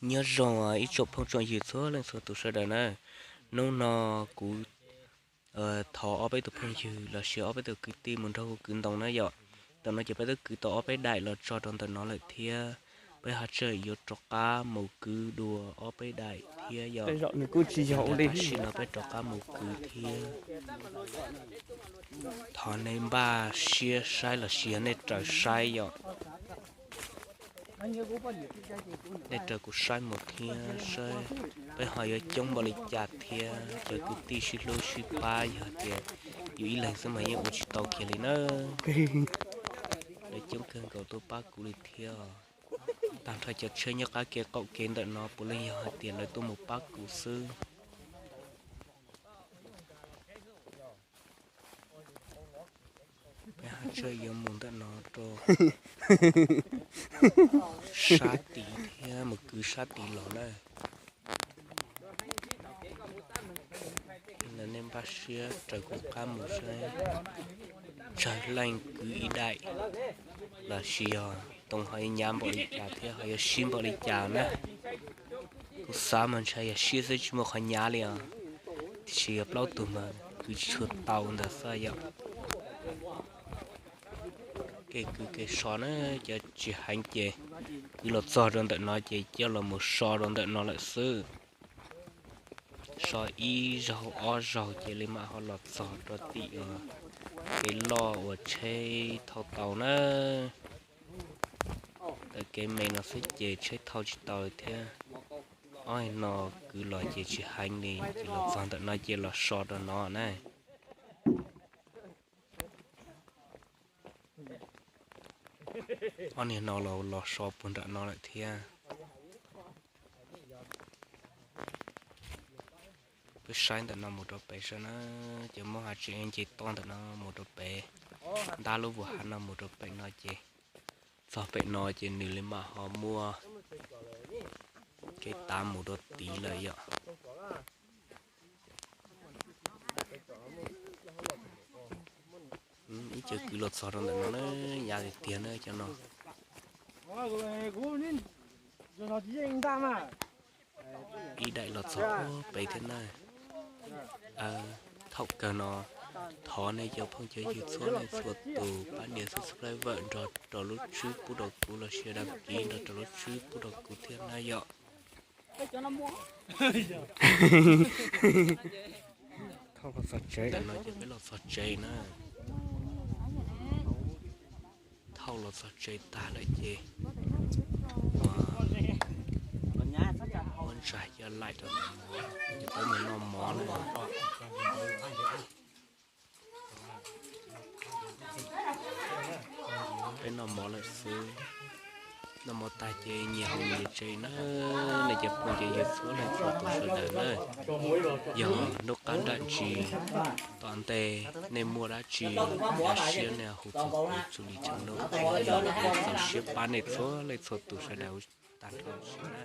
Nyob zoo ib tsoom phooj tsoom ywg txhua leej txhua tus sawv daws na. Hnub no kuv thov ob peb tus phooj ywg los sis ob peb tus kwv tij mus nrog kuv kwv ntoo na yom. Tam no ces peb twb kwv tau ob peb daim los tso rau ntawm no lawm thiab. Peb ho tseem yuav rov qab mus kwv dua ob peb daim thiab yom. Tam sim no peb rov qab mus kwv thiab. Thov nej npaj siab saib los sis yog nej raws saib yom. Nej raws kuv saib mus thiab saib peb ho yuav coob npaum li cas thiab. Cov kwv tij sib hlub sib pab yog tias yus ib leeg xwb mas yeej ua tsis tau kiag li na. Lawv coob kawg nkaus tuaj pab kuv li thiab. Tag nrho cov tsheb nyob qab kev qaum kev ntawm no puav leej yog hais tias lawv tuaj mus pab kuv xwb. Peb ho tseem yuav mus ntawm no rau sab tid thiab, mus kwv sab tid los na. Nej npaj siab raws kuv qab mus saib, tsawg leej kwv ib daim los sis yog ntoo ho yuav hnyav npaum li cas thiab ho yuav sib npaum li cas na. Kuv xav mas ntshai yog sib xwb tsis muaj qhov hnyav li os, tiam sis yog plaub tug mas kwv tsis tshua tau ntawd xwb yom. Kev kwv kev so na, cov tsis heev ces kwv los txog rau ntawm no ces coj los mus so rau ntawm no lawm xwb. So ib zaug ob zaug ces li mam ho los txog rau tim kev loj uas tsheb thauj tau na. Ntawm kev me no xwb ces tsheb thauj tsis tau thiab. Ob no kwv los ces tsis heev li ces los txog ntawm no ces los so rau no na. Ob niag no los los so puag nram no lawm thiab. Peb saib ntawm no mus rau pem saib na, ces muab hav tseem nce toj ntawm no mus rau pem, ntab lub vuas hav no mus rau pem no ces txog pem no ces nws li mam ho muaj kev tav mus rau tid lawm yom. Ib co kwv los txog rau ntawm no na, hnyav tiag tiag na cov no. Ib daim los txog pem thiab na. Thaum kawg no thov nej cov phooj cov ywg txhua leej txhua tus pab nias subscribe nrog rau lub tswb pub rau kuv los sis đăng ký nrog rau lub tswb pub rau kuv thiab na yom. Thauj los txog tsev, ntawm no ces peb los txog tsev na. Thauj los txog tsev tag lawm ces muab ntsaig coj laim rau ntawm no, ces peb mus noj mov na. Peb noj mov lawm xwb, noj mov tag ces nyias mus nyias tsev na. Nej cov phooj cov ywg txhua leej txhua tus sawv daws na, yog hnub qab nram ntsis tom ntej nej muaj dab tsi ua siab nej hu txog kuv Txuj Lis channel, kuv txaus siab pab nej txhua leej txhua tus sawv daws tag nrho na.